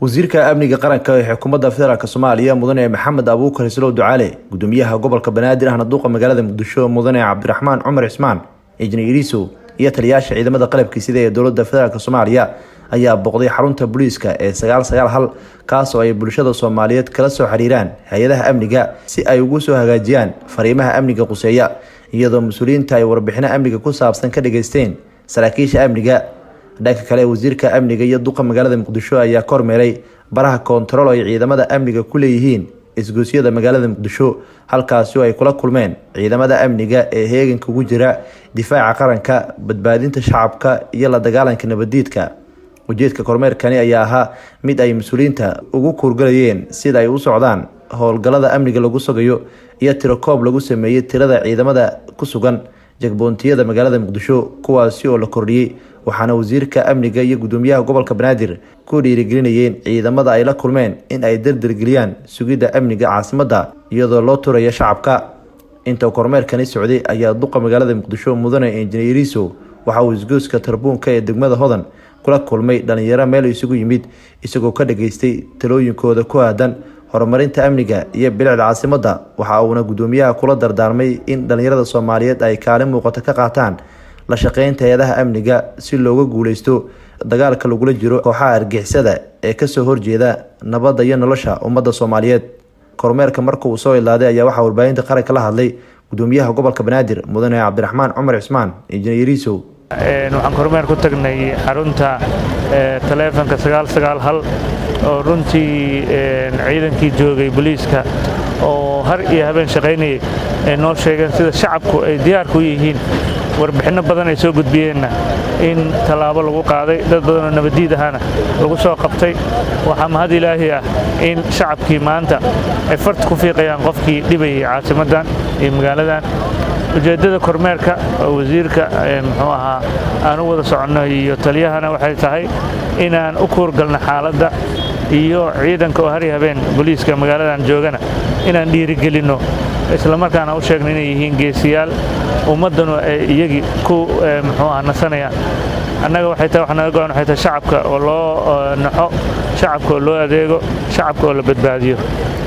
Wasiirka amniga qaranka ee xukuumadda federaalk Soomaaliya, mudane Maxamed Abuukar Islow Ducaale, gudoomiyaha gobolka Banaadir ahna duuqa magaalada Muqdisho, mudane Cabdiraxmaan Cumar Cismaan Injineer Yariisow, iyo taliyaasha ciidamada qalabka sida ee dowladda federaalk Soomaaliya ayaa booqday xarunta booliiska ee 991, kaas oo ay bulshada Soomaaliyeed kala soo xiriiraan hay-adaha amniga si ay ugu soo hagaajiyaan fariimaha amniga quseeya, iyadoo mas-uuliyiinta ay warbixino amniga ku saabsan ka dhageysteen saraakiisha amniga. Dhanka kale, wasiirka amniga iyo duqa magaalada Muqdisho ayaa kormeeray baraha koontarool ay ciidamada amniga ku leeyihiin isgoysyada magaalada Muqdisho, halkaasi oo ay kula kulmeen ciidamada amniga ee heeganka ugu jira difaaca qaranka, badbaadinta shacabka iyo la dagaalanka nabadiidka. Ujeedka kormeerkani ayaa ahaa mid ay mas-uuliyiinta ugu kuurgalayeen sida ay u socdaan howlgallada amniga lagu sugayo iyo tiro koob lagu sameeyey tirada ciidamada ku sugan checkpointiyada magaalada Muqdisho, kuwaasi oo la kordhiyey. Waxaana wasiirka amniga iyo gudoomiyaha gobolka Banaadir ku dhiirigelinayeen ciidamada ay la kulmeen in ay dardargeliyaan sugidda amniga caasimadda, iyadoo loo turayo shacabka. Inta kormeerkani socday ayaa duqa magaalada Muqdisho, mudane Injineer Yariisow, waxa uu isgoyska Tarbuunka ee degmada Hodan kula kulmay dhalinyaro meel isugu yimid, isagoo ka dhageystay talooyinkooda ku aadan horumarinta amniga iyo bilicda caasimadda. Waxa uuna gudoomiyaha kula dardaarmay in dhalinyarada Soomaaliyeed ay kaalin muuqato ka qaataan la shaqeynta hay-adaha amniga si looga guuleysto dagaalka lagula jiro kooxaha argixisada ee kasoo horjeeda nabadda iyo nolosha ummadda Soomaaliyeed. Kormeerka marka uu soo ilaaday ayaa waxaa warbaahinta qaranka la hadlay gudoomiyaha gobolka Banaadir, mudane Cabdiraxmaan Cumar Cismaan Injineer Yariisow. Waxaan kormeer ku tagnay xarunta taleefanka 991, oo runtii ciidankii joogay booliiska oo har iyo habeen shaqaynayay ay noo sheegeen sida shacabku ay diyaarku u yihiin, warbixinno badan ay soo gudbiyeenna in tallaabo lagu qaaday, dad badanoo nabaddiid ahaana lagu soo qabtay. Waxaa mahad Ilaahi ah in shacabkii maanta ay farta ku fiiqayaan qofkii dhibayay caasimaddan iyo magaaladan. Ujeeddada kormeerka oo wasiirka, muxuu ahaa, aan u wada soconno iyo taliyahana waxay tahay inaan u kuurgalno xaaladda iyo ciidanka oo hari habeen booliiska magaaladan joogana inaan dhiirigelinno, isla markaana u sheegno inay yihiin geesiyaal, ummaddanu ay iyagii ku, muxuu ahaa, nasanayaan. Annaga waxay tahay wax naga go'an waxay tahay shacabka oo loo naxo, shacabka oo loo adeego, shacabka oo la badbaadiyo.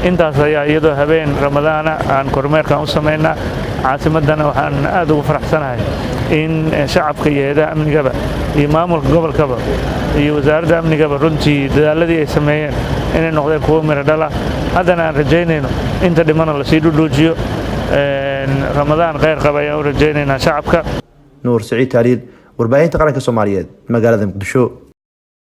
Intaas ayaa iyadoo habeen Ramadaana aan kormeerkan u samaynaa. Caasimaddana waxaan aad ugu faraxsanahay in shacabka iyo hay-adaha amnigaba iyo maamulka gobolkaba iyo wasaaradda amnigaba runtii dadaaladii ay sameeyeen inay noqdeen kuwo miro dhala. Haddana aan rajaynayno inta dhimana lasii dhudhuujiyo. Ramadaan khayr qaba ayaan u rajaynaynaa shacabka. Nuur Saciid Taaliil, warbaahinta qaranka Soomaaliyeed, magaalada Muqdisho.